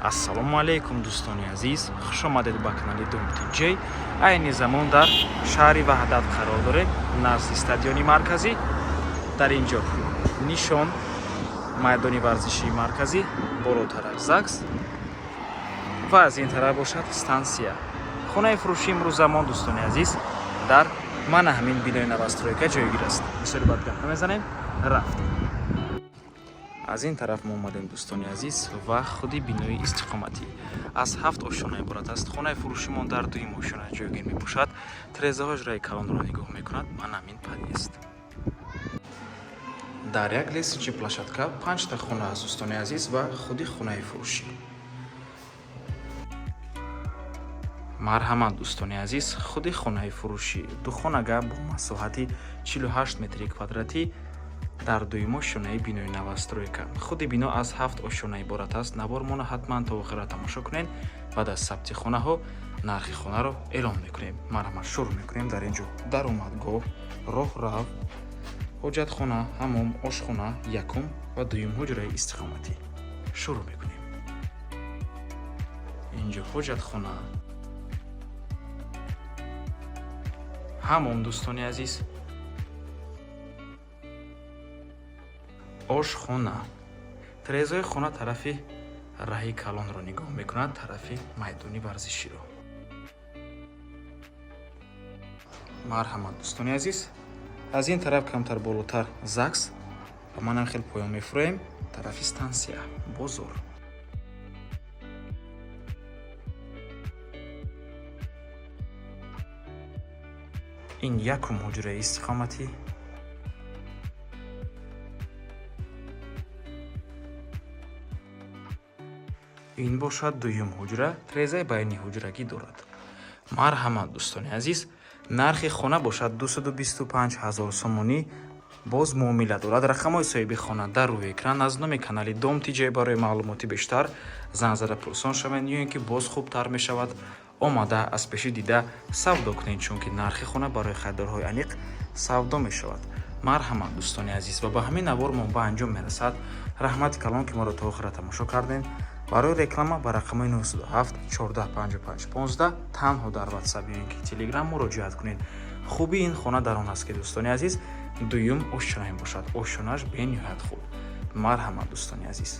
Ассалому алайкум, дӯстони азиз, хуш омадед ба канали Дом ТJ. Айни замон дар шаҳри Ваҳдат қарор дорем, назди стадиони марказӣ. Дар ин ҷо нишон, майдони варзишии марказӣ, болотарак ЗАГС ва аз ин тараф бошад стансия. Хонаи фурӯшии имрӯзамон, дӯстони азиз, дар мана ҳамин бинои новостройка ҷойгир аст. Бисёри бад гап намезанем, рафтем. Аз ин тараф мо омадем, дӯстони азиз, ва худи бинои истиқоматӣ аз ҳафт ошёна иборат аст. Хонаи фурӯшимон дар дуюм ошёна ҷойгир мебошад. Тирезаҳояш раи калонро нигоҳ мекунад. Мана ҳамин подъезд. Дар як лестничный площадка панҷта хона аст, дӯстони азиз, ва худи хонаи фурӯшӣ. Марҳамат, дӯстони азиз, худи хонаи фурӯшӣ духонага бо масоҳати 48 метри квадратӣ дар дуюм ошёнаи бинои новостройка. Худи бино аз ҳафт ошёна иборат аст. Навормона ҳатман то охира тамошо кунед. Баъд аз сабти хонаҳо нархи хонаро эълон мекунем. Марҳамат, шурӯъ мекунем. Дар ин ҷо даромадгоҳ, роҳрав, ҳоҷатхона, ҳамом, ошхона, якум ва дуюм ҳуҷраи истиқоматӣ. Шурӯъ мекунем. Инҷо ҳоҷатхона, ҳамом, дӯстони азиз, ошхона. Тирезаҳои хона тарафи раҳи калонро нигоҳ мекунад, тарафи майдони варзиширо. Марҳамат, дӯстони азиз, аз ин тараф камтар болотар ЗАГС ва манам хел поён мефуроем тарафи стансия, бозор. Ин якум ҳуҷраи истиқоматӣ. Ин бошад дуюм ҳуҷра, тирезаи байни ҳуҷрагӣ дорад. Марҳамат, дӯстони азиз, нархи хона бошад 225 ҳазор сомонӣ, боз муомила дорад. Рақамҳои соҳиби хона дар рӯи экран. Аз номи канали Дом ТJ барои маълумоти бештар занг зада пурсон шавед ё ин ки боз хубтар мешавад омада аз пеши дида савдо кунед, чунки нархи хона барои харидорҳои аниқ савдо мешавад. Марҳамат, дӯстони азиз, ва ба ҳамин навор мо ба анҷом мерасад. Раҳмати калон, ки моро то охира тамошо кардем. Барои реклама ба рақамҳои 907 14 55 15 танҳо дар WhatsApp ё ин ки Telegram муроҷиат кунед. Хубии ин хона дар он аст, ки, дӯстони азиз, дуюм ошёна мебошад. Ошёнааш бениҳоят хуб. Марҳамат, дӯстони азиз.